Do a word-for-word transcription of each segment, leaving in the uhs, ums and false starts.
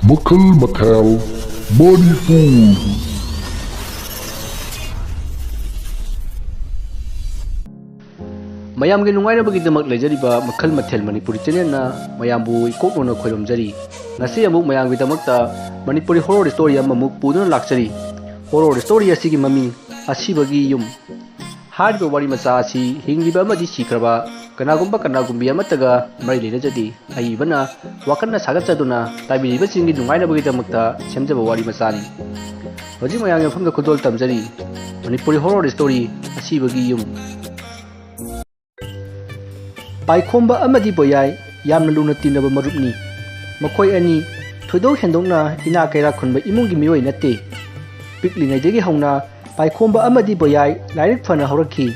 ꯃꯈꯜ ꯃꯊꯦꯜ ꯃꯅꯤꯄꯨꯔ꯫ ꯃꯌꯥꯝꯒꯤ ꯅꯨꯡꯉꯥꯏꯅꯕꯒꯤꯗꯃꯛ ꯂꯩꯖꯔꯤꯕ ꯃꯈꯜ ꯃꯊꯦꯜ ꯃꯅꯤꯄꯨꯔꯤ ꯆꯦꯅꯦꯜꯅ ꯃꯌꯥꯝꯕꯨ ꯏꯀꯣꯛꯅꯧꯅ ꯈꯣꯏꯔꯝꯖꯔꯤ꯫ ꯉꯁꯤ ꯑꯃꯨꯛ ꯃꯌꯥꯝꯒꯤꯗꯃꯛꯇ ꯃꯅꯤꯄꯨꯔꯤ ꯍꯣꯔꯣꯔ ꯁ꯭ꯇꯣꯔꯤ ꯑꯃꯃꯨꯛ ꯄꯨꯗꯨꯅ ꯂꯥꯛꯆꯔꯤ꯫ ꯍꯣꯔꯣꯔ ꯁ꯭ꯇꯣꯔꯤ ꯑꯁꯤꯒꯤ ꯃꯃꯤꯡ ꯑꯁꯤꯕꯒꯤ ꯌꯨꯝ꯫ ꯍꯥꯏꯔꯤꯕ ꯋꯥꯔꯤ ꯃꯆꯥ ꯑꯁꯤ ꯍꯤꯡꯂꯤꯕ ꯑꯃꯗꯤ ꯁꯤꯈ꯭ꯔꯕ ꯀꯅꯥꯒꯨꯝꯕ ꯀꯅꯥꯒꯨꯝꯕꯤ ꯑꯃꯠꯇꯒ ꯃꯔꯤ ꯂꯩꯅꯖꯗꯦ꯫ ꯑꯏꯕꯅ ꯋꯥꯀꯟꯅ ꯁꯥꯒꯠꯆꯗꯨꯅ ꯇꯥꯕꯤꯔꯤꯕꯁꯤꯡꯒꯤ ꯅꯨꯡꯉꯥꯏꯅꯕꯒꯤꯗꯃꯛꯇ ꯁꯦꯝꯖꯕ ꯋꯥꯔꯤ ꯃꯆꯥꯅꯤ꯫ ꯍꯧꯖꯤꯛ ꯃꯌꯥꯝꯒꯤ ꯃꯐꯝꯗ ꯈꯨꯗꯣꯜ ꯇꯝꯖꯔꯤ꯫ ꯃꯅꯤꯄꯨꯔꯤ ꯍꯣꯔꯣꯔ ꯁ꯭ꯇꯣꯔꯤ ꯑꯁꯤꯕꯒꯤ ꯌꯨꯝ꯫ ꯄꯥꯏꯈꯣꯝꯕ ꯑꯃꯗꯤ ꯕꯣꯌꯥꯏ ꯌꯥꯝꯅ ꯂꯨꯅ ꯇꯤꯟꯅꯕ ꯃꯔꯨꯞꯅꯤ꯫ ꯃꯈꯣꯏ ꯑꯅꯤ ꯊꯣꯏꯗꯣꯛ ꯍꯦꯟꯗꯣꯛꯅ ꯏꯅꯥꯛ ꯀꯩꯔꯥꯛ ꯈꯨꯟꯕ ꯏꯃꯨꯡꯒꯤ ꯃꯤꯑꯣꯏ ꯅꯠꯇꯦ꯫ ꯄꯤꯛꯂꯤꯉꯩꯗꯒꯤ ꯍꯧꯅ ꯄꯥꯏꯈꯣꯝꯕ ꯑꯃꯗꯤ ꯕꯣꯌꯥꯏ ꯂꯥꯏꯔꯤꯛ ꯐꯅ ꯍꯧꯔꯛꯈꯤ꯫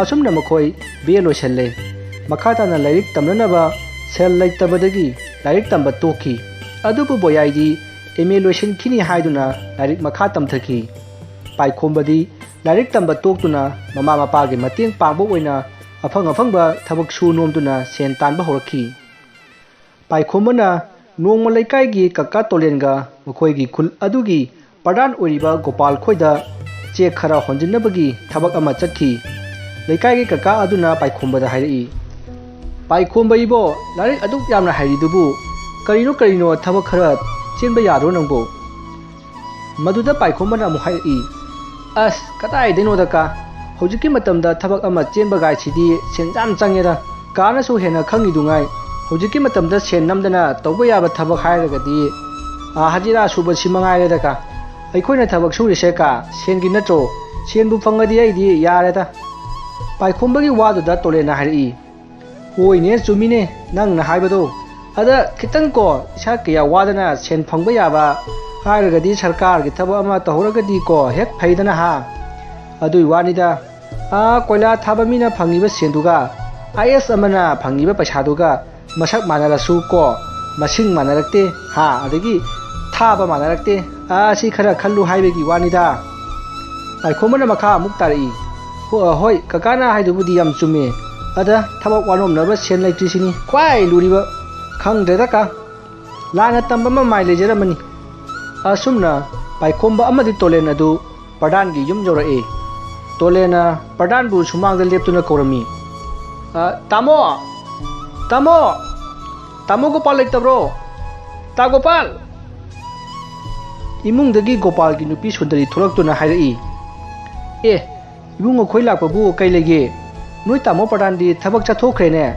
ꯑꯁꯨꯝꯅ ꯃꯈꯣꯏ ꯕꯤ ꯑꯦ ꯂꯣꯏꯁꯤꯜꯂꯦ꯫ ꯃꯈꯥ ꯇꯥꯅ ꯂꯥꯏꯔꯤꯛ ꯇꯝꯅꯅꯕ ꯁꯦꯜ ꯂꯩꯇꯕꯗꯒꯤ ꯂꯥꯏꯔꯤꯛ ꯇꯝꯕ ꯇꯣꯛꯈꯤ꯫ ꯑꯗꯨꯕꯨ ꯕꯣꯌꯥꯏꯗꯤ ꯑꯦꯝ ꯑꯦ ꯂꯣꯏꯁꯤꯟꯈꯤꯅꯤ ꯍꯥꯏꯗꯨꯅ ꯂꯥꯏꯔꯤꯛ ꯃꯈꯥ ꯇꯝꯊꯈꯤ꯫ ꯄꯥꯏꯈꯣꯝꯕꯗꯤ ꯂꯥꯏꯔꯤꯛ ꯇꯝꯕ ꯇꯣꯛꯇꯨꯅ ꯃꯃꯥ ꯃꯄꯥꯒꯤ ꯃꯇꯦꯡ ꯄꯥꯡꯕ ꯑꯣꯏꯅ ꯑꯐꯪ ꯑꯐꯪꯕ ꯊꯕꯛ ꯁꯨ ꯅꯣꯝꯗꯨꯅ ꯁꯦꯟ ꯇꯥꯟꯕ ꯍꯧꯔꯛꯈꯤ꯫ ꯄꯥꯏꯈꯣꯝꯕꯅ ꯅꯣꯡꯃ ꯂꯩꯀꯥꯏꯒꯤ ꯀꯀꯥ ꯇꯣꯂꯦꯟꯒ ꯃꯈꯣꯏꯒꯤ ꯈꯨꯜ ꯑꯗꯨꯒꯤ ꯄ꯭ꯔꯙꯥꯟ ꯑꯣꯏꯔꯤꯕ ꯒꯣꯄꯥꯜ ꯈꯣꯏꯗ ꯆꯦꯛ ꯈꯔ ꯍꯣꯟꯖꯤꯟꯅꯕꯒꯤ ꯊꯕꯛ ꯑꯃ ꯆꯠꯈꯤ꯫ ꯂꯩꯀꯥꯏꯒꯤ ꯀꯀꯥ ꯑꯗꯨꯅ ꯄꯥꯏꯈꯣꯝꯕꯗ ꯍꯥꯏꯔꯛꯏ, "ꯄꯥꯏꯈꯣꯝꯕ ꯏꯕꯣ, ꯂꯥꯏꯔꯤꯛ ꯑꯗꯨꯛ ꯌꯥꯝꯅ ꯍꯩꯔꯤꯗꯨꯕꯨ ꯀꯔꯤꯅꯣ ꯀꯔꯤꯅꯣ ꯊꯕꯛ ꯈꯔ ꯆꯦꯟꯕ ꯌꯥꯗ꯭ꯔꯣ ꯅꯪꯕꯣ?" ꯃꯗꯨꯗ ꯄꯥꯏꯈꯣꯝꯕꯅ ꯑꯃꯨꯛ ꯍꯥꯏꯔꯛꯏ, "ꯑꯁ, ꯀꯗꯥꯏꯗꯩꯅꯣꯗ ꯀꯥ? ꯍꯧꯖꯤꯛꯀꯤ ꯃꯇꯝꯗ ꯊꯕꯛ ꯑꯃ ꯆꯦꯟꯕ ꯒꯥꯏꯁꯤꯗꯤ ꯁꯦꯟ ꯌꯥꯝ ꯆꯪꯉꯦꯗ꯫ ꯀꯥꯅꯁꯨ ꯍꯦꯟꯅ ꯈꯪꯉꯤꯗꯨꯉꯥꯏ, ꯍꯧꯖꯤꯛꯀꯤ ꯃꯇꯝꯗ ꯁꯦꯟ ꯅꯝꯗꯅ ꯇꯧꯕ ꯌꯥꯕ ꯊꯕꯛ ꯍꯥꯏꯔꯒꯗꯤ, ꯑꯥ, ꯍꯖꯤꯔꯥ ꯁꯨꯕꯁꯤ ꯃꯉꯥꯏꯔꯦꯗ ꯀꯥ꯫ ꯑꯩꯈꯣꯏꯅ ꯊꯕꯛ ꯁꯨꯔꯤꯁꯦ ꯀꯥ, ꯁꯦꯟꯒꯤ ꯅꯠꯇ꯭ꯔꯣ? ꯁꯦꯟꯕꯨ ꯐꯪꯉꯗꯤ ꯑꯩꯗꯤ ꯌꯥꯔꯦꯗ꯫" ꯄꯥꯏꯈꯣꯝꯕꯒꯤ ꯋꯥꯗꯨꯗ ꯇꯣꯂꯦꯟꯅ ꯍꯥꯏꯔꯛꯏ, "ꯍꯣꯏꯅꯦ, ꯆꯨꯝꯃꯤꯅꯦ ꯅꯪꯅ ꯍꯥꯏꯕꯗꯣ꯫ ꯑꯗ ꯈꯤꯇꯪ ꯀꯣ, ꯏꯁꯥ ꯀꯌꯥ ꯋꯥꯗꯅ ꯁꯦꯟ ꯐꯪꯕ ꯌꯥꯕ ꯍꯥꯏꯔꯒꯗꯤ ꯁꯔꯀꯥꯔꯒꯤ ꯊꯕꯛ ꯑꯃ ꯇꯧꯍꯧꯔꯒꯗꯤ ꯀꯣ ꯍꯦꯛ ꯐꯩꯗꯅ ꯍꯥ꯫ ꯑꯗꯨꯏ ꯋꯥꯅꯤꯗ, ꯑꯥ, ꯀꯣꯏꯂꯥ ꯊꯥꯕ ꯃꯤꯅ ꯐꯪꯉꯤꯕ ꯁꯦꯟꯗꯨꯒ ꯑꯥꯏ ꯑꯦꯁ ꯑꯃꯅ ꯐꯪꯉꯤꯕ ꯄꯩꯁꯥꯗꯨꯒ ꯃꯁꯛ ꯃꯥꯟꯅꯔꯁꯨ ꯀꯣ, ꯃꯁꯤꯡ ꯃꯥꯟꯅꯔꯛꯇꯦ ꯍꯥ, ꯑꯗꯒꯤ ꯊꯥꯕ ꯃꯥꯟꯅꯔꯛꯇꯦ꯫ ꯑꯥ, ꯁꯤ ꯈꯔ ꯈꯜꯂꯨ ꯍꯥꯏꯕꯒꯤ ꯋꯥꯅꯤꯗ꯫" ꯄꯥꯏꯈꯣꯝꯕꯅ ꯃꯈꯥ ꯑꯃꯨꯛ ꯇꯥꯔꯛꯏ, "ꯍꯣ-, ꯍꯣꯏ, ꯀꯀꯥꯅ ꯍꯥꯏꯗꯨꯕꯨꯗꯤ ꯌꯥꯝ ꯆꯨꯝꯃꯦ꯫ ꯑꯗ ꯊꯕꯛ ꯋꯥꯅꯣꯝꯅꯕ ꯁꯦꯟ ꯂꯩꯇ꯭ꯔꯤꯁꯤꯅꯤ ꯈ꯭ꯋꯥꯏ ꯂꯨꯔꯤꯕ꯫ ꯈꯪꯗ꯭ꯔꯦꯗ ꯀꯥ꯫ ꯂꯥꯟꯅ ꯇꯝꯕ ꯃꯃꯥꯏ ꯂꯩꯖꯔꯝꯃꯅꯤ꯫ ꯑꯁꯨꯝꯅ ꯄꯥꯏꯈꯣꯝꯕ ꯑꯃꯗꯤ ꯇꯣꯂꯦꯟ ꯑꯗꯨ ꯄ꯭ꯔꯙꯥꯟꯒꯤ ꯌꯨꯝ ꯌꯧꯔꯛꯏ꯫ ꯇꯣꯂꯦꯟꯅ ꯄ꯭ꯔꯙꯥꯟꯕꯨ ꯁꯨꯃꯥꯡꯗ ꯂꯦꯞꯇꯨꯅ ꯀꯧꯔꯝꯃꯤ꯫ "ꯑ, ꯇꯥꯃꯣ! ꯇꯥꯃꯣ! ꯇꯥꯃꯣ ꯒꯣꯄꯥꯜ ꯂꯩꯇꯕ꯭ꯔꯣ? ꯇꯥ ꯒꯣꯄꯥꯜ!" ꯏꯃꯨꯡꯗꯒꯤ ꯒꯣꯄꯥꯜꯒꯤ ꯅꯨꯄꯤ ꯁꯨꯟꯗꯔꯤ ꯊꯣꯛꯂꯛꯇꯨꯅ ꯍꯥꯏꯔꯛꯏ, "ꯑꯦ, ꯏꯕꯨꯡ, ꯑꯩꯈꯣꯏ ꯂꯥꯛꯄꯕꯨ ꯀꯩ ꯂꯩꯒꯦ? ꯅꯣꯏ ꯇꯥꯃꯣ ꯄ꯭ꯔꯙꯥꯟꯗꯤ ꯊꯕꯛ ꯆꯠꯊꯣꯛꯈ꯭ꯔꯦꯅꯦ?"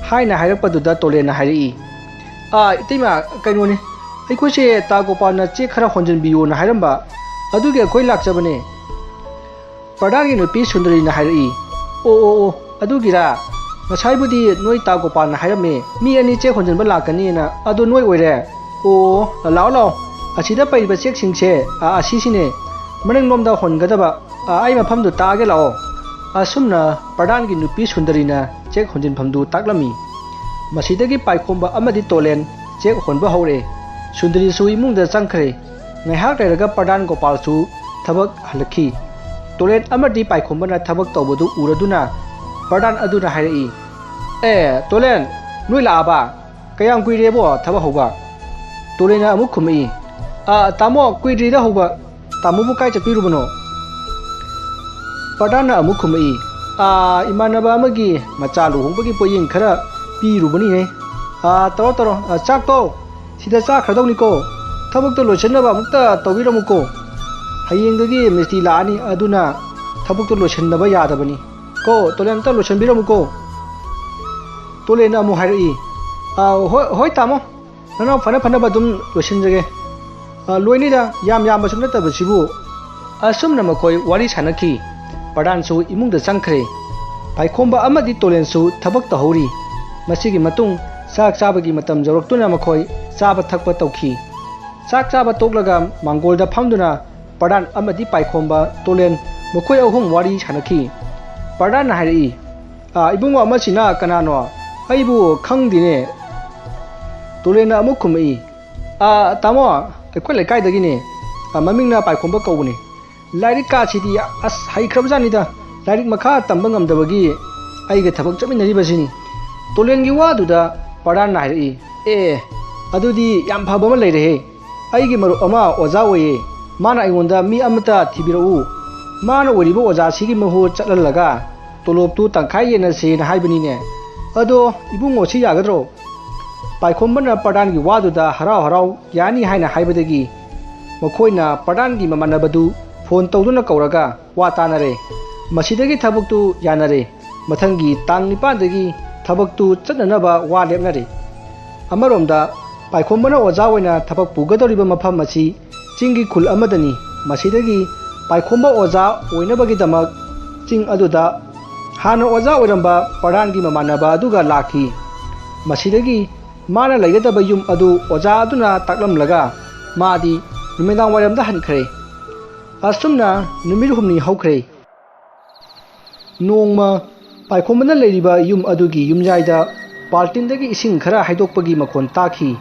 ꯍꯥꯏꯅ ꯍꯥꯏꯔꯛꯄꯗꯨꯗ ꯇꯣꯂꯦꯟꯅ ꯍꯥꯏꯔꯛꯏ, "ꯑꯥ, ꯏꯇꯩꯃ, ꯀꯩꯅꯣꯅꯤ, ꯑꯩꯈꯣꯏꯁꯦ ꯇꯥ ꯒꯣꯄꯥꯜꯅ ꯆꯦꯛ ꯈꯔ ꯍꯣꯟꯖꯤꯟꯕꯤꯌꯣꯅ ꯍꯥꯏꯔꯝꯕ, ꯑꯗꯨꯒꯤ ꯑꯩꯈꯣꯏ ꯂꯥꯛꯆꯕꯅꯦ꯫" ꯄ꯭ꯔꯙꯥꯟꯒꯤ ꯅꯨꯄꯤ ꯁꯨꯟꯗꯔꯤꯅ ꯍꯥꯏꯔꯛꯏ, "ꯑꯣ, ꯑꯣ, ꯑꯣ, ꯑꯗꯨꯒꯤꯔꯥ? ꯉꯁꯥꯏꯕꯨꯗꯤ ꯅꯣꯏ ꯇꯥ ꯒꯣꯄꯥꯜꯅ ꯍꯥꯏꯔꯝꯃꯦ, ꯃꯤ ꯑꯅꯤ ꯆꯦꯛ ꯍꯣꯟꯖꯤꯟꯕ ꯂꯥꯛꯀꯅꯤꯅ, ꯑꯗꯣ ꯅꯣꯏ ꯑꯣꯏꯔꯦ? ꯑꯣ, ꯂꯥꯛꯑꯣ, ꯂꯥꯛꯑꯣ, ꯑꯁꯤꯗ ꯄꯩꯔꯤꯕ ꯆꯦꯛꯁꯤꯡꯁꯦ, ꯑ, ꯑꯁꯤꯁꯤꯅꯦ, ꯃꯅꯤꯡꯂꯣꯝꯗ ꯍꯣꯟꯒꯗꯕ, ꯑ, ꯑꯩ ꯃꯐꯝꯗꯨ ꯇꯥꯛꯑꯒꯦ, ꯂꯥꯛꯑꯣ꯫" ꯑꯁꯨꯝꯅ ꯄ꯭ꯔꯙꯥꯟꯒꯤ ꯅꯨꯄꯤ ꯁꯨꯟꯗꯔꯤꯅ ꯆꯦꯛ ꯍꯣꯟꯖꯤꯟꯐꯝꯗꯨ ꯇꯥꯛꯂꯝꯃꯤ꯫ ꯃꯁꯤꯗꯒꯤ ꯄꯥꯏꯈꯣꯝꯕ ꯑꯃꯗꯤ ꯇꯣꯂꯦꯟ ꯆꯦꯛ ꯍꯣꯟꯕ ꯍꯧꯔꯦ꯫ ꯁꯨꯟꯗꯔꯤꯁꯨ ꯏꯃꯨꯡꯗ ꯆꯪꯈ꯭ꯔꯦ꯫ ꯉꯥꯏꯍꯥꯛ ꯂꯩꯔꯒ ꯄ꯭ꯔꯙꯥꯟ ꯒꯣꯄꯥꯜꯁꯨ ꯊꯕꯛ ꯍꯜꯂꯛꯈꯤ꯫ ꯇꯣꯂꯦꯟ ꯑꯃꯗꯤ ꯄꯥꯏꯈꯣꯝꯕꯅ ꯊꯕꯛ ꯇꯧꯕꯗꯨ ꯎꯔꯗꯨꯅ ꯄ꯭ꯔꯙꯥꯟ ꯑꯗꯨꯅ ꯍꯥꯏꯔꯛꯏ, "ꯑꯦ, ꯇꯣꯂꯦꯟ, ꯅꯣꯏ ꯂꯥꯛꯑꯕ? ꯀꯌꯥꯝ ꯀꯨꯏꯔꯦꯕꯣ ꯊꯕꯛ ꯍꯧꯕ?" ꯇꯣꯂꯦꯟꯅ ꯑꯃꯨꯛ ꯈꯨꯝꯃꯛꯏ, "ꯑ, ꯇꯥꯃꯣ, ꯀꯨꯏꯗ꯭ꯔꯤꯗ ꯍꯧꯕ꯫ ꯇꯥꯃꯣꯕꯨ ꯀꯥꯏ ꯆꯠꯄꯤꯔꯨꯕꯅꯣ?" ꯄ꯭ꯔꯙꯥꯟꯅ ꯑꯃꯨꯛ ꯈꯨꯝꯃꯛꯏ, "ꯑ, ꯏꯃꯥꯟꯅꯕ ꯑꯃꯒꯤ ꯃꯆꯥ ꯂꯨꯍꯣꯡꯕꯒꯤ ꯄꯣꯠꯌꯦꯡ ꯈꯔ ꯄꯤꯔꯨꯕꯅꯤꯅꯦ꯫ ꯑ, ꯇꯧꯔꯣ, ꯇꯧꯔꯣ, ꯑ, ꯆꯥꯛꯇꯣ ꯁꯤꯗ ꯆꯥꯈ꯭ꯔꯗꯧꯅꯤꯀꯣ꯫ ꯊꯕꯛꯇꯣ ꯂꯣꯏꯁꯤꯟꯅꯕ ꯑꯃꯨꯛꯇ ꯇꯧꯕꯤꯔꯝꯃꯨꯀꯣ꯫ ꯍꯌꯦꯡꯗꯒꯤ ꯃꯤꯁꯇ꯭ꯔꯤ ꯂꯥꯛꯑꯅꯤ, ꯑꯗꯨꯅ ꯊꯕꯛꯇꯣ ꯂꯣꯏꯁꯤꯟꯗꯕ ꯌꯥꯗꯕꯅꯤ꯫ ꯀꯣ, ꯇꯣꯂꯦꯟ, ꯑꯝꯇ ꯂꯣꯏꯁꯤꯟꯕꯤꯔꯝꯃꯨꯀꯣ꯫" ꯇꯣꯂꯦꯟꯅ ꯑꯃꯨꯛ ꯍꯥꯏꯔꯛꯏ, "ꯑ, ꯍꯣꯏ, ꯍꯣꯏ ꯇꯥꯃꯣ, ꯅꯅꯥꯎ ꯐꯅ ꯐꯅꯕ ꯑꯗꯨꯝ ꯂꯣꯏꯁꯤꯟꯖꯒꯦ꯫ ꯑ, ꯂꯣꯏꯅꯤꯗ, ꯌꯥꯝ ꯌꯥꯝꯕꯁꯨ ꯅꯠꯇꯕꯁꯤꯕꯨ꯫" ꯑꯁꯨꯝꯅ ꯃꯈꯣꯏ ꯋꯥꯔꯤ ꯁꯥꯟꯅꯈꯤ꯫ ꯄ꯭ꯔꯙꯥꯟꯁꯨ ꯏꯃꯨꯡꯗ ꯆꯪꯈ꯭ꯔꯦ꯫ ꯄꯥꯏꯈꯣꯝꯕ ꯑꯃꯗꯤ ꯇꯣꯂꯦꯟꯁꯨ ꯊꯕꯛ ꯇꯧꯍꯧꯔꯤ꯫ ꯃꯁꯤꯒꯤ ꯃꯇꯨꯡ ꯆꯥꯛ ꯆꯥꯕꯒꯤ ꯃꯇꯝ ꯌꯧꯔꯛꯇꯨꯅ ꯃꯈꯣꯏ ꯆꯥꯕ ꯊꯛꯄ ꯇꯧꯈꯤ꯫ ꯆꯥꯛ ꯆꯥꯕ ꯇꯣꯛꯂꯒ ꯃꯥꯡꯒꯣꯜꯗ ꯐꯝꯗꯨꯅ ꯄ꯭ꯔꯙꯥꯟ ꯑꯃꯗꯤ ꯄꯥꯏꯈꯣꯝꯕ, ꯇꯣꯂꯦꯟ ꯃꯈꯣꯏ ꯑꯍꯨꯝ ꯋꯥꯔꯤ ꯁꯥꯟꯅꯈꯤ꯫ ꯄ꯭ꯔꯙꯥꯟꯅ ꯍꯥꯏꯔꯛꯏ, "ꯑ, ꯏꯕꯨꯡꯉꯣ ꯑꯃꯁꯤꯅ ꯀꯅꯥꯅꯣ? ꯑꯩꯕꯨ ꯈꯪꯗꯦꯅꯦ꯫" ꯇꯣꯂꯦꯟꯅ ꯑꯃꯨꯛ ꯈꯨꯝꯃꯛꯏ, "ꯑ, ꯇꯥꯃꯣ, ꯑꯩꯈꯣꯏ ꯂꯩꯀꯥꯏꯗꯒꯤꯅꯦ꯫ ꯑ, ꯃꯃꯤꯡꯅ ꯄꯥꯏꯈꯣꯝꯕ ꯀꯧꯕꯅꯤ꯫ ꯂꯥꯏꯔꯤꯛ ꯀꯥꯁꯤꯗꯤ ꯑꯁ ꯍꯩꯈ꯭ꯔꯕꯖꯥꯠꯅꯤꯗ꯫ ꯂꯥꯏꯔꯤꯛ ꯃꯈꯥ ꯇꯝꯕ ꯉꯝꯗꯕꯒꯤ ꯑꯩꯒ ꯊꯕꯛ ꯆꯠꯃꯤꯟꯅꯔꯤꯕꯁꯤꯅꯤ꯫" ꯇꯣꯂꯦꯟꯒꯤ ꯋꯥꯗꯨꯗ ꯄ꯭ꯔꯙꯥꯟꯅ ꯍꯥꯏꯔꯛꯏ, "ꯑꯦ, ꯑꯗꯨꯗꯤ ꯌꯥꯝ ꯐꯕ ꯑꯃ ꯂꯩꯔꯦꯍꯦ꯫ ꯑꯩꯒꯤ ꯃꯔꯨꯞ ꯑꯃ ꯑꯣꯖꯥ ꯑꯣꯏꯌꯦ꯫ ꯃꯥꯅ ꯑꯩꯉꯣꯟꯗ ꯃꯤ ꯑꯃꯇ ꯊꯤꯕꯤꯔꯛꯎ, ꯃꯥꯅ ꯑꯣꯏꯔꯤꯕ ꯑꯣꯖꯥꯁꯤꯒꯤ ꯃꯍꯨꯠ ꯆꯠꯍꯜꯂꯒ ꯇꯣꯂꯣꯞꯇꯨ ꯇꯪꯈꯥꯏ ꯌꯦꯟꯅꯁꯦꯅ ꯍꯥꯏꯕꯅꯤꯅꯦ꯫ ꯑꯗꯣ ꯏꯕꯨꯡꯉꯣꯁꯤ ꯌꯥꯒꯗ꯭ꯔꯣ? ꯄꯥꯏꯈꯣꯝꯕꯅ ꯄ꯭ꯔꯙꯥꯟꯒꯤ ꯋꯥꯗꯨꯗ ꯍꯔꯥꯎ ꯍꯔꯥꯎ ꯌꯥꯅꯤ ꯍꯥꯏꯅ ꯍꯥꯏꯕꯗꯒꯤ ꯃꯈꯣꯏꯅ ꯄ꯭ꯔꯙꯥꯟꯒꯤ ꯃꯃꯥꯟꯅꯕꯗꯨ ꯐꯣꯟ ꯇꯧꯗꯨꯅ ꯀꯧꯔꯒ ꯋꯥ ꯇꯥꯅꯔꯦ꯫ ꯃꯁꯤꯗꯒꯤ ꯊꯕꯛꯇꯨ ꯌꯥꯅꯔꯦ꯫ ꯃꯊꯪꯒꯤ ꯇꯥꯡ ꯅꯤꯄꯥꯟꯗꯒꯤ ꯊꯕꯛꯇꯨ ꯆꯠꯅꯅꯕ ꯋꯥ ꯂꯦꯞꯅꯔꯦ꯫ ꯑꯃꯔꯣꯝꯗ ꯄꯥꯏꯈꯣꯝꯕꯅ ꯑꯣꯖꯥ ꯑꯣꯏꯅ ꯊꯕꯛ ꯄꯨꯒꯗꯧꯔꯤꯕ ꯃꯐꯝ ꯑꯁꯤ ꯆꯤꯡꯒꯤ ꯈꯨꯜ ꯑꯃꯗꯅꯤ꯫ ꯃꯁꯤꯗꯒꯤ ꯄꯥꯏꯈꯣꯝꯕ ꯑꯣꯖꯥ ꯑꯣꯏꯅꯕꯒꯤꯗꯃꯛ ꯆꯤꯡ ꯑꯗꯨꯗ ꯍꯥꯟꯅ ꯑꯣꯖꯥ ꯑꯣꯏꯔꯝꯕ ꯄ꯭ꯔꯙꯥꯟꯒꯤ ꯃꯃꯥꯟꯅꯕ ꯑꯗꯨꯒ ꯂꯥꯛꯈꯤ꯫ ꯃꯁꯤꯗꯒꯤ ꯃꯥꯅ ꯂꯩꯒꯗꯕ ꯌꯨꯝ ꯑꯗꯨ ꯑꯣꯖꯥ ꯑꯗꯨꯅ ꯇꯥꯛꯂꯝꯂꯒ ꯃꯥꯗꯤ ꯅꯨꯃꯤꯗꯥꯡ ꯋꯥꯏꯔꯝꯗ ꯍꯟꯈ꯭ꯔꯦ꯫ ꯑꯁꯨꯝꯅ ꯅꯨꯃꯤꯠ ꯍꯨꯝꯅꯤ ꯍꯧꯈ꯭ꯔꯦ꯫ ꯅꯣꯡꯃ ꯄꯥꯏꯈꯣꯝꯕꯅ ꯂꯩꯔꯤꯕ ꯌꯨꯝ ꯑꯗꯨꯒꯤ ꯌꯨꯝꯌꯥꯏꯗ ꯕꯥꯜꯇꯤꯟꯗꯒꯤ ꯏꯁꯤꯡ ꯈꯔ ꯍꯩꯗꯣꯛꯄꯒꯤ ꯃꯈꯣꯟ ꯇꯥꯈꯤ꯫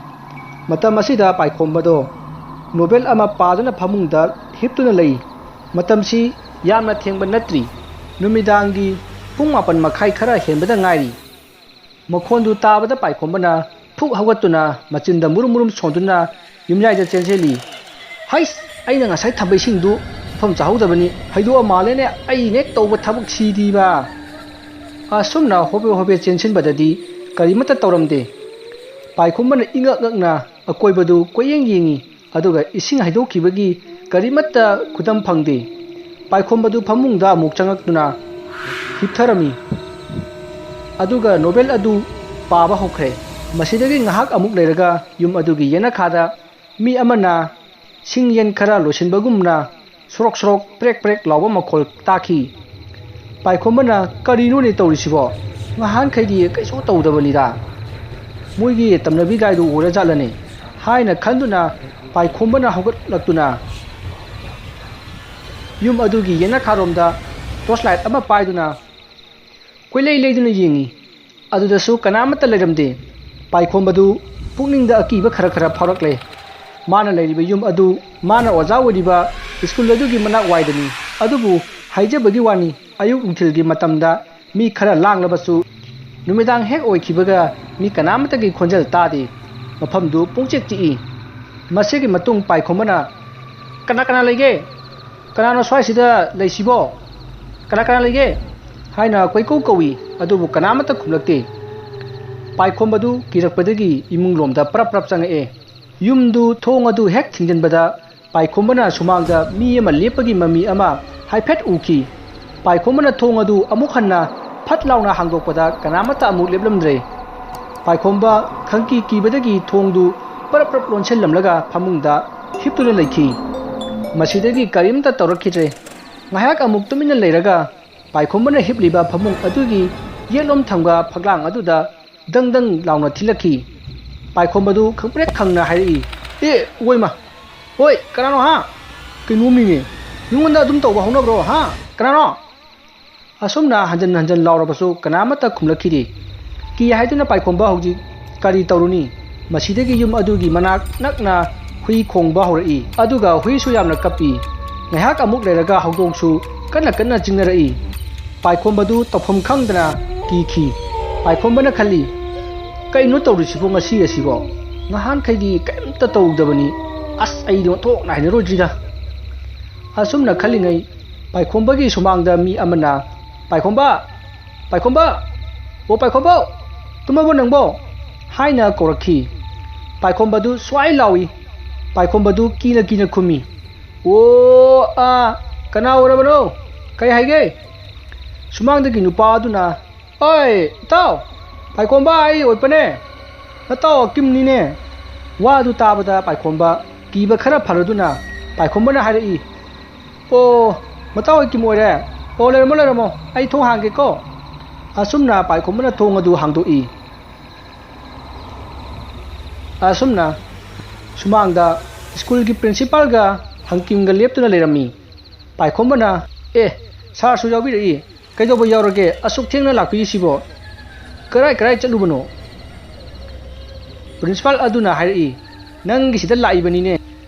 ꯃꯇꯝ ꯑꯁꯤꯗ ꯄꯥꯏꯈꯣꯝꯕꯗꯣ ꯅꯣꯕꯦꯜ ꯑꯃ ꯄꯥꯗꯨꯅ ꯐꯃꯨꯡꯗ ꯍꯤꯞꯇꯨꯅ ꯂꯩ꯫ ꯃꯇꯝꯁꯤ ꯌꯥꯝꯅ ꯊꯦꯡꯕ ꯅꯠꯇ꯭ꯔꯤ꯫ ꯅꯨꯃꯤꯗꯥꯡꯒꯤ ꯄꯨꯡ ꯃꯥꯄꯟ ꯃꯈꯥꯏ ꯈꯔ ꯍꯦꯟꯕꯗ ꯉꯥꯏꯔꯤ꯫ ꯃꯈꯣꯟꯗꯨ ꯇꯥꯕꯗ ꯄꯥꯏꯈꯣꯝꯕꯅ ꯐꯨꯛ ꯍꯧꯒꯠꯇꯨꯅ ꯃꯆꯤꯟꯗ ꯃꯨꯔꯨꯝ ꯃꯨꯔꯨꯝ ꯁꯣꯟꯗꯨꯅ ꯌꯨꯝꯌꯥꯏꯗ ꯆꯦꯟꯁꯤꯜꯂꯤ꯫ "ꯍꯩꯁ! ꯑꯩꯅ ꯉꯁꯥꯏ ꯊꯝꯕ ꯏꯁꯤꯡꯗꯨ ꯃꯐꯝ ꯆꯥꯍꯧꯗꯕꯅꯤ꯫ ꯍꯩꯗꯣꯛꯑ ꯃꯥꯜꯂꯦꯅꯦ ꯑꯩꯅ ꯍꯦꯛ ꯇꯧꯕ ꯊꯕꯛꯁꯤꯗꯤꯕ!" ꯑꯁꯨꯝꯅ ꯍꯣꯕꯦ ꯍꯣꯕꯦ ꯆꯦꯟꯁꯤꯟꯕꯗꯗꯤ ꯀꯔꯤꯃꯠꯇ ꯇꯧꯔꯝꯗꯦ꯫ ꯄꯥꯏꯈꯣꯝꯕꯅ ꯏꯉꯛ ꯉꯛꯅ ꯑꯀꯣꯏꯕꯗꯨ ꯀꯣꯏꯌꯦꯡ ꯌꯦꯡꯉꯤ꯫ ꯑꯗꯨꯒ ꯏꯁꯤꯡ ꯍꯩꯗꯣꯛꯈꯤꯕꯒꯤ ꯀꯔꯤꯃꯠꯇ ꯈꯨꯗꯝ ꯐꯪꯗꯦ꯫ ꯄꯥꯏꯈꯣꯝꯕꯗꯨ ꯐꯃꯨꯡꯗ ꯑꯃꯨꯛ ꯆꯪꯉꯛꯇꯨꯅ ꯍꯤꯞꯊꯔꯝꯃꯤ꯫ ꯑꯗꯨꯒ ꯅꯣꯕꯦꯜ ꯑꯗꯨ ꯄꯥꯕ ꯍꯧꯈ꯭ꯔꯦ꯫ ꯃꯁꯤꯗꯒꯤ ꯉꯥꯏꯍꯥꯛ ꯑꯃꯨꯛ ꯂꯩꯔꯒ ꯌꯨꯝ ꯑꯗꯨꯒꯤ ꯌꯦꯅꯈꯥꯗ ꯃꯤ ꯑꯃꯅ ꯁꯤꯡ ꯌꯦꯟ ꯈꯔ ꯂꯣꯏꯁꯤꯟꯕꯒꯨꯝꯅ ꯁꯣꯔꯣꯛ ꯁꯣꯔꯣꯛ ꯄ꯭ꯔꯦꯛ ꯄ꯭ꯔꯦꯛ ꯂꯥꯎꯕ ꯃꯈꯣꯜ ꯇꯥꯈꯤ꯫ ꯄꯥꯏꯈꯣꯝꯕꯅ, "ꯀꯔꯤꯅꯣꯅꯦ ꯇꯧꯔꯤꯁꯤꯕꯣ? ꯉꯍꯥꯟꯈꯩꯗꯤ ꯀꯩꯁꯨ ꯇꯧꯗꯕꯅꯤꯗ꯫ ꯃꯣꯏꯒꯤ ꯇꯝꯅꯕꯤ ꯒꯥꯏꯗꯨ ꯑꯣꯏꯔꯖꯥꯠꯂꯅꯦ?" ꯍꯥꯏꯅ ꯈꯟꯗꯨꯅ ꯄꯥꯏꯈꯣꯝꯕꯅ ꯍꯧꯒꯠꯂꯛꯇꯨꯅ ꯌꯨꯝ ꯑꯗꯨꯒꯤ ꯌꯦꯅꯈꯥꯔꯣꯝꯗ ꯇꯣꯔꯆ ꯂꯥꯏꯠ ꯑꯃ ꯄꯥꯏꯗꯨꯅ ꯀꯣꯏꯂꯩ ꯂꯩꯗꯨꯅ ꯌꯦꯡꯉꯤ꯫ ꯑꯗꯨꯗꯁꯨ ꯀꯅꯥꯃꯠꯇ ꯂꯩꯔꯝꯗꯦ꯫ ꯄꯥꯏꯈꯣꯝꯕꯗꯨ ꯄꯨꯛꯅꯤꯡꯗ ꯑꯀꯤꯕ ꯈꯔ ꯈꯔ ꯐꯥꯎꯔꯛꯂꯦ꯫ ꯃꯥꯅ ꯂꯩꯔꯤꯕ ꯌꯨꯝ ꯑꯗꯨ ꯃꯥꯅ ꯑꯣꯖꯥ ꯑꯣꯏꯔꯤꯕ ꯁ꯭ꯀꯨꯜ ꯑꯗꯨꯒꯤ ꯃꯅꯥꯛ ꯋꯥꯏꯗꯅꯤ꯫ ꯑꯗꯨꯕꯨ ꯍꯥꯏꯖꯕꯒꯤ ꯋꯥꯅꯤ, ꯑꯌꯨꯛ ꯅꯨꯡꯊꯤꯜꯒꯤ ꯃꯇꯝꯗ ꯃꯤ ꯈꯔ ꯂꯥꯡꯂꯕꯁꯨ ꯅꯨꯃꯤꯗꯥꯡ ꯍꯦꯛ ꯑꯣꯏꯈꯤꯕꯒ ꯃꯤ ꯀꯅꯥꯃꯠꯇꯒꯤ ꯈꯣꯟꯖꯦꯜ ꯇꯥꯗꯦ꯫ ꯃꯐꯝꯗꯨ ꯄꯨꯡꯆꯤꯛ ꯆꯤꯛꯏ꯫ ꯃꯁꯤꯒꯤ ꯃꯇꯨꯡ ꯄꯥꯏꯈꯣꯝꯕꯅ, "ꯀꯅꯥ ꯀꯅꯥ ꯂꯩꯒꯦ? ꯀꯅꯥꯅꯣ ꯁ꯭ꯋꯥꯏꯁꯤꯗ ꯂꯩꯁꯤꯕꯣ? ꯀꯅꯥ ꯀꯅꯥ ꯂꯩꯒꯦ?" ꯍꯥꯏꯅ ꯀꯣꯏꯀꯧ ꯀꯧꯏ, ꯑꯗꯨꯕꯨ ꯀꯅꯥꯃꯠꯇ ꯈꯨꯝꯂꯛꯇꯦ꯫ ꯄꯥꯏꯈꯣꯝꯕꯗꯨ ꯀꯤꯔꯛꯄꯗꯒꯤ ꯏꯃꯨꯡ ꯂꯣꯝꯗ ꯄꯔꯞ ꯄꯔꯞ ꯆꯪꯉꯛꯑꯦ꯫ ꯌꯨꯝꯗꯨ ꯊꯣꯡ ꯑꯗꯨ ꯍꯦꯛ ꯊꯤꯡꯖꯤꯟꯕꯗ ꯄꯥꯏꯈꯣꯝꯕꯅ ꯁꯨꯃꯥꯡꯗ ꯃꯤ ꯑꯃ ꯂꯦꯞꯄꯒꯤ ꯃꯃꯤ ꯑꯃ ꯍꯥꯏꯐꯦꯠ ꯎꯈꯤ꯫ ꯄꯥꯏꯈꯣꯝꯕꯅ ꯊꯣꯡ ꯑꯗꯨ ꯑꯃꯨꯛ ꯍꯟꯅ ꯐꯠ ꯂꯥꯎꯅ ꯍꯥꯡꯗꯣꯛꯄꯗ ꯀꯅꯥꯃꯠꯇ ꯑꯃꯨꯛ ꯂꯦꯞꯂꯝꯗ꯭ꯔꯦ꯫ ꯄꯥꯏꯈꯣꯝꯕ ꯈꯪꯀꯤ ꯀꯤꯕꯗꯒꯤ ꯊꯣꯡꯗꯨ ꯄꯔꯞ ꯄꯔꯞ ꯂꯣꯟꯁꯤꯜꯂꯝꯂꯒ ꯐꯃꯨꯡꯗ ꯍꯤꯞꯇꯨꯅ ꯂꯩꯈꯤ꯫ ꯃꯁꯤꯗꯒꯤ ꯀꯔꯤꯝꯇ ꯇꯧꯔꯛꯈꯤꯗ꯭ꯔꯦ꯫ ꯉꯥꯏꯍꯥꯛ ꯑꯃꯨꯛ ꯇꯨꯃꯤꯟꯅ ꯂꯩꯔꯒ ꯄꯥꯏꯈꯣꯝꯕꯅ ꯍꯤꯞꯂꯤꯕ ꯐꯃꯨꯡ ꯑꯗꯨꯒꯤ ꯌꯦꯠꯂꯣꯝ ꯊꯪꯕ ꯐꯛꯂꯥꯡ ꯑꯗꯨꯗ ꯗꯪ ꯗꯪ ꯂꯥꯎꯅ ꯊꯤꯜꯂꯛꯈꯤ꯫ ꯄꯥꯏꯈꯣꯝꯕꯗꯨ ꯈꯪꯄ꯭ꯔꯦꯛ ꯈꯪꯅ ꯍꯥꯏꯔꯛꯏ, "ꯑꯦ, ꯑꯣꯏꯃ! ꯍꯣꯏ, ꯀꯅꯥꯅꯣ ꯍꯥ? ꯀꯩꯅꯣ ꯃꯤꯅꯦ, ꯃꯤꯉꯣꯟꯗ ꯑꯗꯨꯝ ꯇꯧꯕ ꯍꯧꯅꯕ꯭ꯔꯣ ꯍꯥ? ꯀꯅꯥꯅꯣ?" ꯑꯁꯨꯝꯅ ꯍꯟꯖꯟ ꯍꯟꯖꯟ ꯂꯥꯎꯔꯕꯁꯨ ꯀꯅꯥꯃꯠꯇ ꯈꯨꯝꯂꯛꯈꯤꯗꯦ꯫ ꯀꯤ ꯍꯥꯏꯗꯨꯅ ꯄꯥꯏꯈꯣꯝꯕ ꯍꯧꯖꯤꯛ ꯀꯔꯤ ꯇꯧꯔꯨꯅꯤ? ꯃꯁꯤꯗꯒꯤ ꯌꯨꯝ ꯑꯗꯨꯒꯤ ꯃꯅꯥꯛ ꯅꯛꯅ ꯍꯨꯏ ꯈꯣꯡꯕ ꯍꯧꯔꯛꯏ꯫ ꯑꯗꯨꯒ ꯍꯨꯏꯁꯨ ꯌꯥꯝꯅ ꯀꯞꯄꯤ꯫ ꯉꯥꯏꯍꯥꯛ ꯑꯃꯨꯛ ꯂꯩꯔꯒ ꯍꯧꯗꯣꯡꯁꯨ ꯀꯟꯅ ꯀꯟꯅ ꯆꯤꯡꯅꯔꯛꯏ꯫ ꯄꯥꯏꯈꯣꯝꯕꯗꯨ ꯇꯧꯐꯝ ꯈꯪꯗꯅ ꯀꯤꯈꯤ꯫ ꯄꯥꯏꯈꯣꯝꯕꯅ ꯈꯜꯂꯤ, "ꯀꯩꯅꯣ ꯇꯧꯔꯤꯁꯤꯕꯣ ꯉꯁꯤ ꯑꯁꯤꯕꯣ? ꯉꯍꯥꯟꯈꯩꯗꯤ ꯀꯔꯤꯝꯇ ꯇꯧꯗꯕꯅꯤ꯫ ꯑꯁ, ꯑꯩꯗꯤ ꯑꯣꯟꯊꯣꯛꯅ ꯍꯩꯅꯔꯣꯏꯗ꯭ꯔꯤꯗ꯫" ꯑꯁꯨꯝꯅ ꯈꯜꯂꯤꯉꯩ ꯄꯥꯏꯈꯣꯝꯕꯒꯤ ꯁꯨꯃꯥꯡꯗ ꯃꯤ ꯑꯃꯅ, "ꯄꯥꯏꯈꯣꯝꯕ! ꯄꯥꯏꯈꯣꯝꯕ! ꯑꯣ ꯄꯥꯏꯈꯣꯝꯕ! ꯇꯨꯝꯃꯕꯣ ꯅꯪꯕꯣ?" ꯍꯥꯏꯅ ꯀꯧꯔꯛꯈꯤ꯫ ꯄꯥꯏꯈꯣꯝꯕꯗꯨ ꯁ꯭ꯋꯥꯏ ꯂꯥꯎꯏ꯫ ꯄꯥꯏꯈꯣꯝꯕꯗꯨ ꯀꯤꯅ ꯀꯤꯅ ꯈꯨꯝꯃꯤ, "ꯑꯣ, ꯑꯥ, ꯀꯅꯥ ꯑꯣꯏꯔꯕꯅꯣ? ꯀꯔꯤ ꯍꯥꯏꯒꯦ?" ꯁꯨꯃꯥꯡꯗꯒꯤ ꯅꯨꯄꯥ ꯑꯗꯨꯅ, "ꯑꯣꯏ, ꯏꯇꯥꯎ, ꯄꯥꯏꯈꯣꯝꯕ ꯑꯩ ꯑꯣꯏꯄꯅꯦ, ꯅꯇꯥꯎ ꯑꯀꯤꯝꯅꯤꯅꯦ꯫" ꯋꯥꯗꯨ ꯇꯥꯕꯗ ꯄꯥꯏꯈꯣꯝꯕ ꯀꯤꯕ ꯈꯔ ꯐꯔꯗꯨꯅ ꯄꯥꯏꯈꯣꯝꯕꯅ ꯍꯥꯏꯔꯛꯏ, "ꯑꯣ, ꯃꯇꯥꯎ ꯑꯀꯤꯝ ꯑꯣꯏꯔꯦ꯫ ꯑꯣ, ꯂꯩꯔꯝꯃꯣ, ꯂꯩꯔꯝꯃꯣ, ꯑꯩ ꯊꯣꯡ ꯍꯥꯡꯒꯦꯀꯣ꯫" ꯑꯁꯨꯝꯅ ꯄꯥꯏꯈꯣꯝꯕꯅ ꯊꯣꯡ ꯑꯗꯨ ꯍꯥꯡꯗꯣꯛꯏ꯫ ꯑꯁꯨꯝꯅ ꯁꯨꯃꯥꯡꯗ ꯁ꯭ꯀꯨꯜꯒꯤ ꯄ꯭ꯔꯤꯟꯁꯤꯄꯥꯜꯒ ꯍꯪꯀꯤꯝꯒ ꯂꯦꯞꯇꯨꯅ ꯂꯩꯔꯝꯃꯤ꯫ ꯄꯥꯏꯈꯣꯝꯕꯅ, "ꯑꯦ, ꯁꯥꯔꯁꯨ ꯌꯥꯎꯕꯤꯔꯛꯏ꯫ ꯀꯩꯗꯧꯕ ꯌꯥꯎꯔꯒꯦ? ꯑꯁꯨꯛ ꯊꯦꯡꯅ ꯂꯥꯛꯄꯤꯔꯤꯁꯤꯕꯣ? ꯀꯔꯥꯏ ꯀꯔꯥꯏ ꯆꯠꯂꯨꯕꯅꯣ?" ꯄ꯭ꯔꯤꯟꯁꯤꯄꯥꯜ ꯑꯗꯨꯅ ꯍꯥꯏꯔꯛꯏ, "ꯅꯪꯒꯤꯁꯤꯗ ꯂꯥꯛꯏꯕꯅꯤꯅꯦ꯫"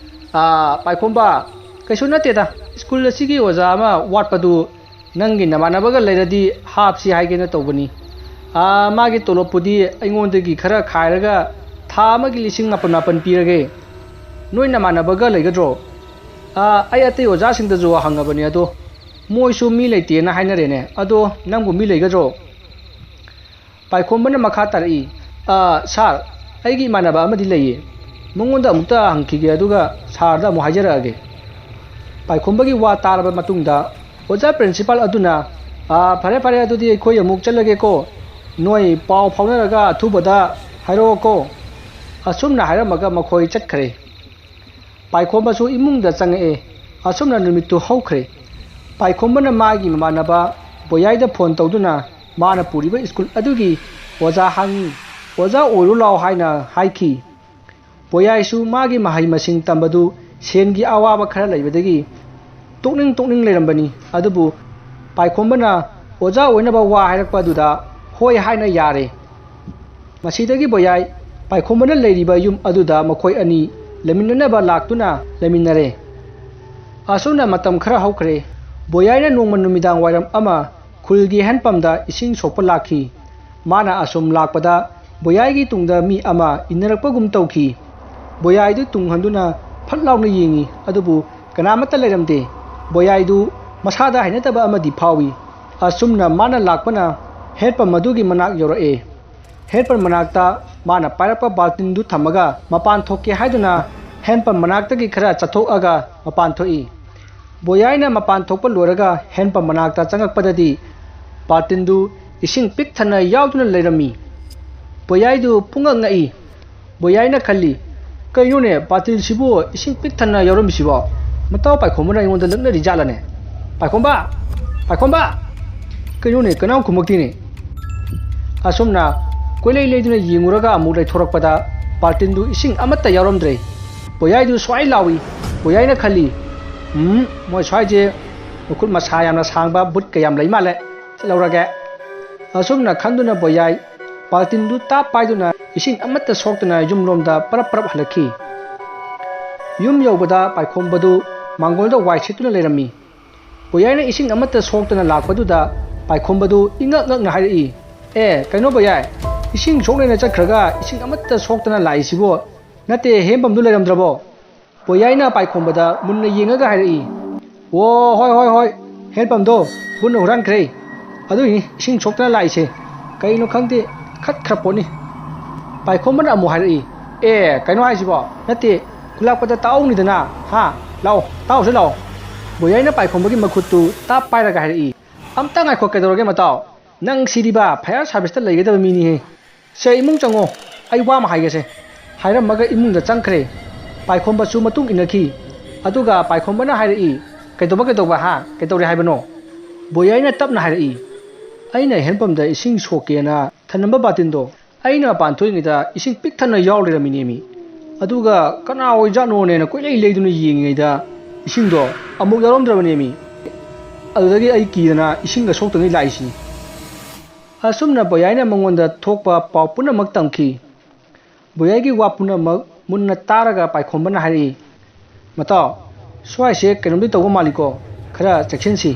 "ꯑꯥ, ꯄꯥꯏꯈꯣꯝꯕ, ꯀꯩꯁꯨ ꯅꯠꯇꯦꯗ꯫ ꯁ꯭ꯀꯨꯜ ꯑꯁꯤꯒꯤ ꯑꯣꯖꯥ ꯑꯃ ꯋꯥꯠꯄꯗꯨ ꯅꯪꯒꯤ ꯅꯃꯥꯟꯅꯕꯒ ꯂꯩꯔꯗꯤ ꯍꯥꯞꯁꯤ ꯍꯥꯏꯒꯦꯅ ꯇꯧꯕꯅꯤ꯫ ꯑꯥ, ꯃꯥꯒꯤ ꯇꯣꯂꯣꯞꯄꯨꯗꯤ ꯑꯩꯉꯣꯟꯗꯒꯤ ꯈꯔ ꯈꯥꯏꯔꯒ ꯊꯥ ꯑꯃꯒꯤ ꯂꯤꯁꯤꯡ ꯃꯥꯄꯟ ꯃꯥꯄꯟ ꯄꯤꯔꯒꯦ꯫ ꯅꯣꯏ ꯅꯃꯥꯟꯅꯕꯒ ꯂꯩꯒꯗ꯭ꯔꯣ?" "ꯑꯥ, ꯑꯩ ꯑꯇꯩ ꯑꯣꯖꯥꯁꯤꯡꯗꯁꯨ ꯍꯪꯉꯕꯅꯦ, ꯑꯗꯣ ꯃꯣꯏꯁꯨ ꯃꯤ ꯂꯩꯇꯦꯅ ꯍꯥꯏꯅꯔꯦꯅꯦ꯫ ꯑꯗꯣ ꯅꯪꯕꯨ ꯃꯤ ꯂꯩꯒꯗ꯭ꯔꯣ?" ꯄꯥꯏꯈꯣꯝꯕꯅ ꯃꯈꯥ ꯇꯥꯔꯛꯏ, "ꯑꯥ, ꯁꯥꯔ, ꯑꯩꯒꯤ ꯏꯃꯥꯟꯅꯕ ꯑꯃꯗꯤ ꯂꯩꯌꯦ꯫ ꯃꯉꯣꯟꯗ ꯑꯃꯨꯛꯇ ꯍꯪꯈꯤꯒꯦ, ꯑꯗꯨꯒ ꯁꯥꯔꯗ ꯑꯃꯨꯛ ꯍꯥꯏꯖꯔꯛꯑꯒꯦ꯫" ꯄꯥꯏꯈꯣꯝꯕꯒꯤ ꯋꯥ ꯇꯥꯔꯕ ꯃꯇꯨꯡꯗ ꯑꯣꯖꯥ ꯄ꯭ꯔꯤꯟꯁꯤꯄꯥꯜ ꯑꯗꯨꯅ, "ꯑꯥ, ꯐꯔꯦ, ꯐꯔꯦ, ꯑꯗꯨꯗꯤ ꯑꯩꯈꯣꯏ ꯑꯃꯨꯛ ꯆꯠꯂꯒꯦꯀꯣ꯫ ꯅꯣꯏ ꯄꯥꯎ ꯐꯥꯎꯅꯔꯒ ꯑꯊꯨꯕꯗ ꯍꯥꯏꯔꯛꯑꯣꯀꯣ꯫" ꯑꯁꯨꯝꯅ ꯍꯥꯏꯔꯝꯃꯒ ꯃꯈꯣꯏ ꯆꯠꯈ꯭ꯔꯦ꯫ ꯄꯥꯏꯈꯣꯝꯕꯁꯨ ꯏꯃꯨꯡꯗ ꯆꯪꯉꯛꯑꯦ꯫ ꯑꯁꯨꯝꯅ ꯅꯨꯃꯤꯠꯇꯨ ꯍꯧꯈ꯭ꯔꯦ꯫ ꯄꯥꯏꯈꯣꯝꯕꯅ ꯃꯥꯒꯤ ꯃꯃꯥꯟꯅꯕ ꯕꯣꯌꯥꯏꯗ ꯐꯣꯟ ꯇꯧꯗꯨꯅ ꯃꯥꯅ ꯄꯨꯔꯤꯕ ꯁ꯭ꯀꯨꯜ ꯑꯗꯨꯒꯤ ꯑꯣꯖꯥ ꯍꯥꯡꯉꯤ꯫ "ꯑꯣꯖꯥ ꯑꯣꯏꯔꯨ ꯂꯥꯎ" ꯍꯥꯏꯅ ꯍꯥꯏꯈꯤ꯫ ꯕꯣꯌꯥꯏꯁꯨ ꯃꯥꯒꯤ ꯃꯍꯩ ꯃꯁꯤꯡ ꯇꯝꯕꯗꯨ ꯁꯦꯟꯒꯤ ꯑꯋꯥꯕ ꯈꯔ ꯂꯩꯕꯗꯒꯤ ꯇꯣꯛꯅꯤꯡ ꯇꯣꯛꯅꯤꯡ ꯂꯩꯔꯝꯕꯅꯤ꯫ ꯑꯗꯨꯕꯨ ꯄꯥꯏꯈꯣꯝꯕꯅ ꯑꯣꯖꯥ ꯑꯣꯏꯅꯕ ꯋꯥ ꯍꯥꯏꯔꯛꯄ ꯑꯗꯨꯗ ꯍꯣꯏ ꯍꯥꯏꯅ ꯌꯥꯔꯦ꯫ ꯃꯁꯤꯗꯒꯤ ꯕꯣꯌꯥꯏ ꯄꯥꯏꯈꯣꯝꯕꯅ ꯂꯩꯔꯤꯕ ꯌꯨꯝ ꯑꯗꯨꯗ ꯃꯈꯣꯏ ꯑꯅꯤ ꯂꯩꯃꯤꯟꯅꯅꯕ ꯂꯥꯛꯇꯨꯅ ꯂꯩꯃꯤꯟꯅꯔꯦ꯫ ꯑꯁꯨꯝꯅ ꯃꯇꯝ ꯈꯔ ꯍꯧꯈ꯭ꯔꯦ꯫ ꯕꯣꯌꯥꯏꯅ ꯅꯣꯡꯃ ꯅꯨꯃꯤꯗꯥꯡ ꯋꯥꯏꯔꯝ ꯑꯃ ꯈꯨꯜꯒꯤ ꯍꯦꯟꯄꯝꯗ ꯏꯁꯤꯡ ꯁꯣꯛꯄ ꯂꯥꯛꯈꯤ꯫ ꯃꯥꯅ ꯑꯁꯨꯝ ꯂꯥꯛꯄꯗ ꯕꯣꯌꯥꯏꯒꯤ ꯇꯨꯡꯗ ꯃꯤ ꯑꯃ ꯏꯟꯅꯔꯛꯄꯒꯨꯝ ꯇꯧꯈꯤ꯫ ꯕꯣꯌꯥꯏꯗꯨ ꯇꯨꯡ ꯍꯟꯗꯨꯅ ꯐꯠ ꯂꯥꯎꯅ ꯌꯦꯡꯉꯤ, ꯑꯗꯨꯕꯨ ꯀꯅꯥꯃꯠꯇ ꯂꯩꯔꯝꯗꯦ꯫ ꯕꯣꯌꯥꯏꯗꯨ ꯃꯁꯥꯗ ꯍꯩꯅꯗꯕ ꯑꯃꯗꯤ ꯐꯥꯎꯏ꯫ ꯑꯁꯨꯝꯅ ꯃꯥꯅ ꯂꯥꯛꯄꯅ ꯍꯦꯟꯄꯝ ꯑꯗꯨꯒꯤ ꯃꯅꯥꯛ ꯌꯧꯔꯛꯑꯦ꯫ ꯍꯦꯟꯄꯝ ꯃꯅꯥꯛꯇ ꯃꯥꯅ ꯄꯥꯏꯔꯛꯄ ꯕꯥꯜꯇꯤꯟꯗꯨ ꯊꯝꯃꯒ ꯃꯄꯥꯟ ꯊꯣꯛꯀꯦ ꯍꯥꯏꯗꯨꯅ ꯍꯦꯟꯄꯝ ꯃꯅꯥꯛꯇꯒꯤ ꯈꯔ ꯆꯠꯊꯣꯛꯑꯒ ꯃꯄꯥꯟ ꯊꯣꯛꯏ꯫ ꯕꯣꯌꯥꯏꯅ ꯃꯄꯥꯟ ꯊꯣꯛꯄ ꯂꯣꯏꯔꯒ ꯍꯦꯟꯄꯝ ꯃꯅꯥꯛꯇ ꯆꯪꯉꯛꯄꯗꯗꯤ ꯕꯥꯜꯇꯤꯟꯗꯨ ꯏꯁꯤꯡ ꯄꯤꯛ ꯊꯟꯅ ꯌꯥꯎꯗꯨꯅ ꯂꯩꯔꯝꯃꯤ꯫ ꯕꯣꯌꯥꯏꯗꯨ ꯄꯨꯡꯉꯛ ꯉꯛꯏ꯫ ꯕꯣꯌꯥꯏꯅ ꯈꯜꯂꯤ, "ꯀꯩꯅꯣꯅꯦ, ꯕꯥꯜꯇꯤꯟꯁꯤꯕꯨ ꯏꯁꯤꯡ ꯄꯤꯛ ꯊꯟꯅ ꯌꯥꯎꯔꯝꯃꯤꯁꯤꯕꯣ? ꯃꯇꯥꯎ ꯄꯥꯏꯈꯣꯝꯕꯅ ꯑꯩꯉꯣꯟꯗ ꯂꯛꯅꯔꯤ ꯖꯥꯠꯂꯅꯦ? ꯄꯥꯏꯈꯣꯝꯕ! ꯄꯥꯏꯈꯣꯝꯕ!" ꯀꯩꯅꯣꯅꯦ, ꯀꯅꯥꯝ ꯈꯨꯝꯃꯛꯇꯦꯅꯦ꯫ ꯑꯁꯨꯝꯅ ꯀꯣꯏꯂꯩ ꯂꯩꯗꯨꯅ ꯌꯦꯡꯉꯨꯔꯒ ꯑꯃꯨꯛ ꯂꯩꯊꯣꯔꯛꯄꯗ ꯕꯥꯜꯇꯤꯟꯗꯨ ꯏꯁꯤꯡ ꯑꯃꯠꯇ ꯌꯥꯎꯔꯝꯗ꯭ꯔꯦ꯫ ꯕꯣꯌꯥꯏꯗꯨ ꯁ꯭ꯋꯥꯏ ꯂꯥꯎꯏ꯫ ꯕꯣꯌꯥꯏꯅ ꯈꯜꯂꯤ, "ꯎꯝ, ꯃꯣꯏ ꯁ꯭ꯋꯥꯏꯁꯦ ꯃꯈꯨꯠ ꯃꯁꯥ ꯌꯥꯝꯅ ꯁꯥꯡꯕ ꯕꯨꯠ ꯀꯌꯥꯝ ꯂꯩ ꯃꯥꯜꯂꯦ꯫ ꯆꯠꯍꯧꯔꯒꯦ꯫" ꯑꯁꯨꯝꯅ ꯈꯟꯗꯨꯅ ꯕꯣꯌꯥꯏ ꯕꯥꯜꯇꯤꯟꯗꯨ ꯇꯥꯞ ꯄꯥꯏꯗꯨꯅ ꯏꯁꯤꯡ ꯑꯃꯠꯇ ꯁꯣꯛꯇꯅ ꯌꯨꯝꯂꯣꯝꯗ ꯄꯔꯞ ꯄꯔꯞ ꯍꯜꯂꯛꯈꯤ꯫ ꯌꯨꯝ ꯌꯧꯕꯗ ꯄꯥꯏꯈꯣꯝꯕꯗꯨ ꯃꯥꯡꯒꯣꯜꯗ ꯋꯥꯏ ꯁꯤꯠꯇꯨꯅ ꯂꯩꯔꯝꯃꯤ꯫ ꯕꯣꯌꯥꯏꯅ ꯏꯁꯤꯡ ꯑꯃꯠꯇ ꯁꯣꯛꯇꯅ ꯂꯥꯛꯄꯗꯨꯗ ꯄꯥꯏꯈꯣꯝꯕꯗꯨ ꯏꯉꯛ ꯉꯛꯅ ꯍꯥꯏꯔꯛꯏ, "ꯑꯦ, ꯀꯩꯅꯣ ꯕꯣꯌꯥꯏ, ꯏꯁꯤꯡ ꯁꯣꯛꯅꯦꯅ ꯆꯠꯈ꯭ꯔꯒ ꯏꯁꯤꯡ ꯑꯃꯠꯇ ꯁꯣꯛꯇꯅ ꯂꯥꯛꯏꯁꯤꯕꯣ? ꯅꯠꯇꯦ, ꯍꯦꯟꯄꯝꯗꯨ ꯂꯩꯔꯝꯗ꯭ꯔꯕꯣ? ꯕꯣꯌꯥꯏꯅ ꯄꯥꯏꯈꯣꯝꯕꯗ ꯃꯨꯟꯅ ꯌꯦꯡꯉꯒ ꯍꯥꯏꯔꯛꯏ꯫ "ꯑꯣ, ꯍꯣꯏ, ꯍꯣꯏ, ꯍꯣꯏ, ꯍꯦꯟꯄꯝꯗꯣ ꯄꯨꯟꯅ ꯍꯨꯔꯥꯟꯈ꯭ꯔꯦ꯫ ꯑꯗꯨꯏꯅꯤ ꯏꯁꯤꯡ ꯁꯣꯛꯇꯅ ꯂꯥꯛꯏꯁꯦ꯫ ꯀꯩꯅꯣ ꯈꯪꯗꯦ, ꯈꯠꯈ꯭ꯔ ꯄꯣꯠꯅꯤ꯫" ꯄꯥꯏꯈꯣꯝꯕꯅ ꯑꯃꯨꯛ ꯍꯥꯏꯔꯛꯏ꯫ "ꯑꯦ, ꯀꯩꯅꯣ ꯍꯥꯏꯁꯤꯕꯣ? ꯅꯠꯇꯦ, ꯈꯨꯂꯥꯛꯄꯗ ꯇꯥꯛꯍꯧꯅꯤꯗꯅ꯫ ꯍꯥ? ꯂꯥꯛꯑꯣ, ꯇꯥꯛꯎꯁꯦ ꯂꯥꯛꯑꯣ꯫" ꯕꯣꯌꯥꯏꯅ ꯄꯥꯏꯈꯣꯝꯕꯒꯤ ꯃꯈꯨꯠꯇꯨ ꯇꯥꯞ ꯄꯥꯏꯔꯒ ꯍꯥꯏꯔꯛꯏ꯫ "ꯑꯝꯇ ꯉꯥꯏꯈꯣ, ꯀꯩꯗꯧꯔꯒꯦ ꯃꯇꯥꯎ? ꯅꯪ ꯁꯤꯗꯤꯕ fire service ꯇ ꯂꯩꯒꯗꯕ ꯃꯤꯅꯤꯍꯦ꯫ ꯁꯦ, ꯏꯃꯨꯡ ꯆꯪꯉꯣ, ꯑꯩ ꯋꯥ ꯑꯃ ꯍꯥꯏꯒꯦꯁꯦ꯫" ꯍꯥꯏꯔꯝꯃꯒ ꯏꯃꯨꯡꯗ ꯆꯪꯈ꯭ꯔꯦ꯫ ꯄꯥꯏꯈꯣꯝꯕꯁꯨ ꯃꯇꯨꯡ ꯏꯟꯅꯈꯤ꯫ ꯑꯗꯨꯒ ꯄꯥꯏꯈꯣꯝꯕꯅ ꯍꯥꯏꯔꯛꯏ, "ꯀꯩꯗꯧꯕ, ꯀꯩꯗꯧꯕ, ꯍꯥ? ꯀꯩꯗꯧꯔꯦ ꯍꯥꯏꯕꯅꯣ?" ꯕꯣꯌꯥꯏꯅ ꯇꯞꯅ ꯍꯥꯏꯔꯛꯏ, "ꯑꯩꯅ ꯍꯦꯟꯄꯝꯗ ꯏꯁꯤꯡ ꯁꯣꯛꯀꯦꯅ ꯊꯅꯝꯕ ꯕꯥꯇꯤꯟꯗꯣ ꯑꯩꯅ ꯃꯄꯥꯟ ꯊꯣꯛꯏꯉꯩꯗ ꯏꯁꯤꯡ ꯄꯤꯛ ꯊꯟꯅ ꯌꯥꯎ ꯂꯩꯔꯝꯃꯤꯅꯦꯃꯤ꯫ ꯑꯗꯨꯒ ꯀꯅꯥ ꯑꯣꯏꯖꯥꯠꯅꯣꯅꯦꯅ ꯀꯣꯏꯂꯩ ꯂꯩꯗꯨꯅ ꯌꯦꯡꯉꯤꯉꯩꯗ ꯏꯁꯤꯡꯗꯣ ꯑꯃꯨꯛ ꯌꯥꯎꯔꯝꯗ꯭ꯔꯕꯅꯦꯃꯤ꯫ ꯑꯗꯨꯗꯒꯤ ꯑꯩ ꯀꯤꯗꯅ ꯏꯁꯤꯡꯒ ꯁꯣꯛꯇꯉꯩ ꯂꯥꯛꯏꯁꯤꯅꯤ꯫" ꯑꯁꯨꯝꯅ ꯕꯣꯌꯥꯏꯅ ꯃꯉꯣꯟꯗ ꯊꯣꯛꯄ ꯄꯥꯎ ꯄꯨꯝꯅꯃꯛ ꯇꯝꯈꯤ꯫ ꯕꯣꯌꯥꯏꯒꯤ ꯋꯥ ꯄꯨꯝꯅꯃꯛ ꯃꯨꯟꯅ ꯇꯥꯔꯒ ꯄꯥꯏꯈꯣꯝꯕꯅ ꯍꯥꯏꯔꯛꯏ, "ꯃꯇꯥꯎ, ꯁ꯭ꯋꯥꯏꯁꯦ ꯀꯩꯅꯣꯝꯗꯤ ꯇꯧꯕ ꯃꯥꯜꯂꯤꯀꯣ, ꯈꯔ ꯆꯦꯛꯁꯤꯟꯁꯤ꯫"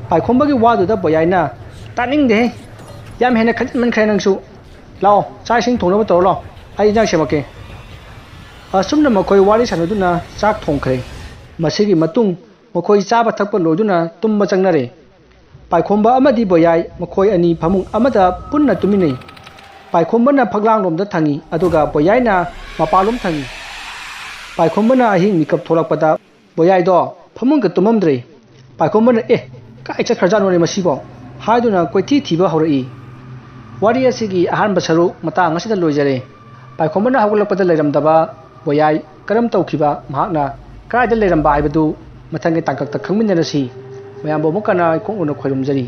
ꯄꯥꯏꯈꯣꯝꯕꯒꯤ ꯋꯥꯗꯨꯗ ꯕꯣꯌꯥꯏꯅ, "ꯇꯥꯅꯤꯡꯗꯦꯍꯦ, ꯌꯥꯝ ꯍꯦꯟꯅ ꯈꯟꯖꯤꯟꯃꯟꯈ꯭ꯔꯦ ꯅꯪꯁꯨ꯫ ꯂꯥꯛꯑꯣ, ꯆꯥꯛ ꯏꯁꯤꯡ ꯊꯣꯡꯅꯕ ꯇꯧꯔꯣ ꯂꯥꯛꯑꯣ, ꯑꯩ ꯏꯟꯖꯥꯡ ꯁꯦꯝꯃꯛꯀꯦ꯫" ꯑꯁꯨꯝꯅ ꯃꯈꯣꯏ ꯋꯥꯔꯤ ꯁꯥꯟꯅꯗꯨꯅ ꯆꯥꯛ ꯊꯣꯡꯈ꯭ꯔꯦ꯫ ꯃꯁꯤꯒꯤ ꯃꯇꯨꯡ ꯃꯈꯣꯏ ꯆꯥꯕ ꯊꯛꯄ ꯂꯣꯏꯗꯨꯅ ꯇꯨꯝꯕ ꯆꯪꯅꯔꯦ꯫ ꯄꯥꯏꯈꯣꯝꯕ ꯑꯃꯗꯤ ꯕꯣꯌꯥꯏ ꯃꯈꯣꯏ ꯑꯅꯤ ꯐꯃꯨꯡ ꯑꯃꯗ ꯄꯨꯟꯅ ꯇꯨꯃꯤꯟꯅꯩ꯫ ꯄꯥꯏꯈꯣꯝꯕꯅ ꯐꯛꯂꯥꯡꯂꯣꯝꯗ ꯊꯪꯉꯤ, ꯑꯗꯨꯒ ꯕꯣꯌꯥꯏꯅ ꯃꯄꯥꯟꯂꯣꯝ ꯊꯪꯉꯤ꯫ ꯄꯥꯏꯈꯣꯝꯕꯅ ꯑꯍꯤꯡ ꯃꯤꯀꯞ ꯊꯣꯛꯂꯛꯄꯗ ꯕꯣꯌꯥꯏꯗꯣ ꯐꯃꯨꯡꯗ ꯇꯨꯝꯃꯝꯗ꯭ꯔꯦ꯫ ꯄꯥꯏꯈꯣꯝꯕꯅ, "ꯑꯦ, ꯀꯥꯏ ꯆꯠꯈ꯭ꯔꯖꯥꯠꯅꯣꯅꯦ ꯃꯁꯤꯕꯣ?" ꯍꯥꯏꯗꯨꯅ ꯀꯣꯏꯊꯤ ꯊꯤꯕ ꯍꯧꯔꯛꯏ꯫ ꯋꯥꯔꯤ ꯑꯁꯤꯒꯤ ꯑꯍꯥꯟꯕ ꯁꯔꯨꯛ ꯃꯇꯥꯡ ꯑꯁꯤꯗ ꯂꯣꯏꯖꯔꯦ꯫ ꯄꯥꯏꯈꯣꯝꯕꯅ ꯍꯧꯒꯠꯂꯛꯄꯗ ꯂꯩꯔꯝꯗꯕ ꯕꯣꯌꯥꯏ ꯀꯔꯝ ꯇꯧꯈꯤꯕ, ꯃꯍꯥꯛꯅ ꯀꯗꯥꯏꯗ ꯂꯩꯔꯝꯕ ꯍꯥꯏꯕꯗꯨ ꯃꯊꯪꯒꯤ ꯇꯥꯡꯀꯛꯇ ꯈꯪꯃꯤꯟꯅꯔꯁꯤ꯫ ꯃꯌꯥꯝꯕꯨ ꯑꯃꯨꯛ ꯍꯟꯅ ꯏꯀꯣꯛ ꯅꯧꯅ ꯈꯣꯏꯔꯨꯝꯖꯔꯤ꯫